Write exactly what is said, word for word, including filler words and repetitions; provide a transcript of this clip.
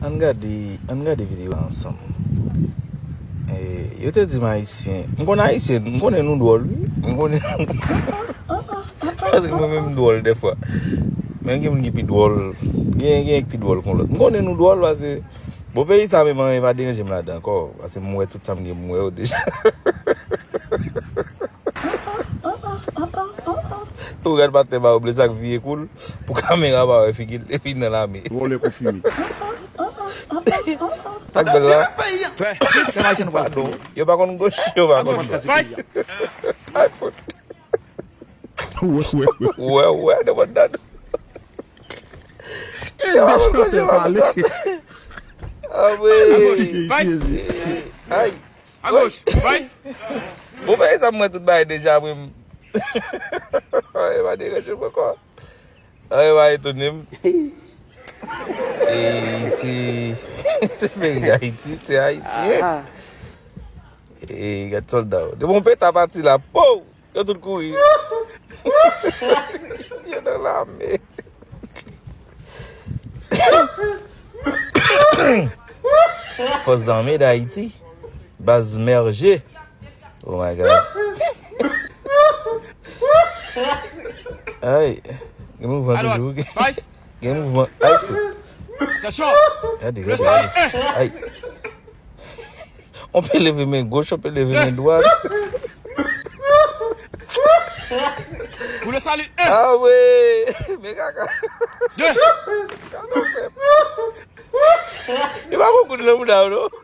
Ann gade, ann gade videyo a ansanm. Eh, yo te di m ayisyen. M konn ayisyen, m konnen nou dwòl, wi. M konnen. Paske mwen menm m dwòl dèfwa. Men gen moun ki pi dwòl. Gen, gen ki pi dwòl kon lòt. M konnen nou dwòl paske, bon, peyi sa menm anyen pa deranje m ladan ankò. Paske m wè tout sa m gen pou m wè yo deja. Tou gad patnè ba yo ble sak vye koul pou kamera pa wè figi l epi nan lame. Vòlè konfime. Ak bèl la. Fè, fè mache nou pral. Padon. Yo pa konn goch, yo pa konn dwat. Ay, fout. Wè, wè, wè. Wè, wè, nan bann nan. Yo pa konn goch, yo pa konn dwat. Ah, wi. Ay. Agoch, Vice. Bon, pa egzanp, mwen tout bagay deja, mwen. Ay, pa deranje m ankò. Ay, pa etone m. E se, se peyi Dayiti, se ayisyen. E gad sòlda yo. Depi yon peta pati la, pow! Yo tout kouri. Yo nan lame. Fòs Zame Dayiti, baz Mèje. Oh my God. Ay, gen mouvman toujou. Gen mouvman. Ay, fou. Atansyon. Gade, gade, gade. Ay. On pe leve men goch, on pe leve men dwat. Pou le sali, en. Ah wi, men kaka. De. Kaka pèp. Li pa gon kout nan bouda w, non.